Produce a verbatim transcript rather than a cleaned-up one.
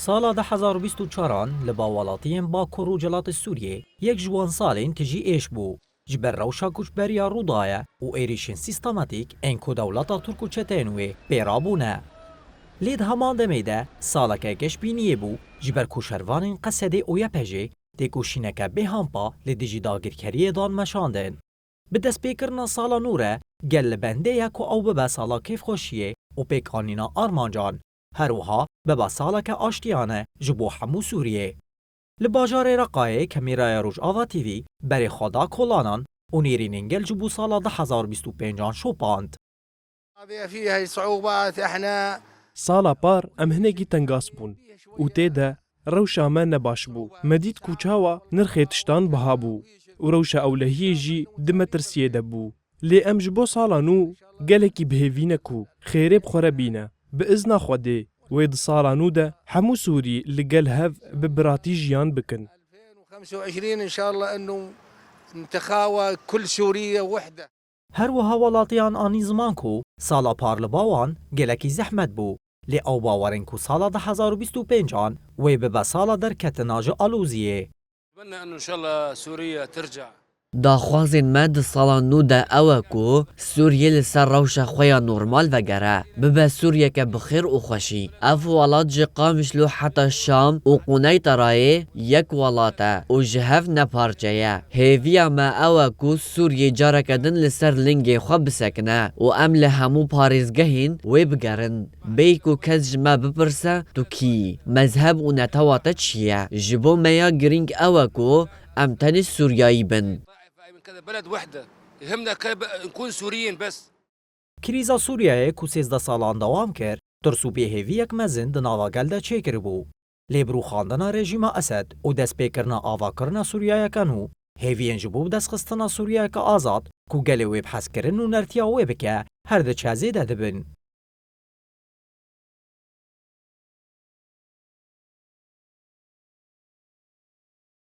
Sala du hezar û bîst û çaran li ba welatiyên Bakur Rojhilatê Sûriyê yek ji wan salên tijî êş bû. Ji ber rewşa koçberiya Rûdaya û êrîşên sîstematîk ên ku dewleta Tirk û çeteyên wê pê rabûne. Lê di heman demê de saleke geşbîniyê bû ji ber ku şervanên Qesedê û Y P G têkoşîneke bêhempa li dijî dagirkeriyê dan meşandin. Bi destpêkirina sala nû re gel li bendê ye ku ew bibe sala kêfxweşiyê û pêkanîna armancan, her wiha bibe saleke aştiyane ji bo hemû Sûriyê. Li bajarê Reqayê Kamîraya Rojava T V berê xwe da kolanan û nêrînên gel ji bo sala du hezar û bîst û pêncan şopand. هذه فيها صعوبات احنا Sala par em hinekî tengas bûn û tê de rewşa me ne baş bû. Me dît ku çawa nirxê tiştan biha bû û rewşa ewlehiyê jî di metirsiyê de bû. Lê em ji bo sala nû gelekî bi hêvî ne ku xêrê bi xwe re bîne. Bi izna Xwedê wê di sala nû de hemû Sûrî li gel hev bi biratî jiyan bikin. ألفين وخمسة وعشرين إن شاء الله أنه نتخاوى كل سورية وحدة. Her wiha welatiyan anî ziman ku sala par li ba wan gelekî zehmet bû, lê ew bawer in ku sala du hezar û bîst û pêncan wê bibe sala derketina ji aloziyê. نتمنى انه ان شاء الله سوريا ترجع. Daxwazên me di sala nû de ew e ku Sûriyê li ser rewşa xwe ya normal vegere, bibe Sûriyeke bi xêr û xweşî. Ev welat ji Qamişlo heta Şam û Quneyterayê yek welat e û ji hev ne parçe ye. Hêviya me ew e ku Sûriyê careke din li ser lingê xwe bisekine û em li hemû parêzgehên wê bigerin. Bêyî ku kes ji me bipirse, tu kî yî? Mezheb û netewa te çi ye? Ji bo me ya girîng ew e ku em tenê Sûriyayî bin. كذا بلد وحده، يهمنا كب- نكون سوريين بس. Krîza Sûriyeyê ku sêzdeh salan dewam kir, tirs û bêhêviyek mezin di nava gel de çêkiribû. Lê bi rûxandina rejîma Esed û destpêkirina avakirina Sûriyeyeke nû, hêviyên ji bo bidestxistina Sûriyeyeke azad ku gelê wê bi hezkirin û nertiya wê bike, her diçe zêde dibin.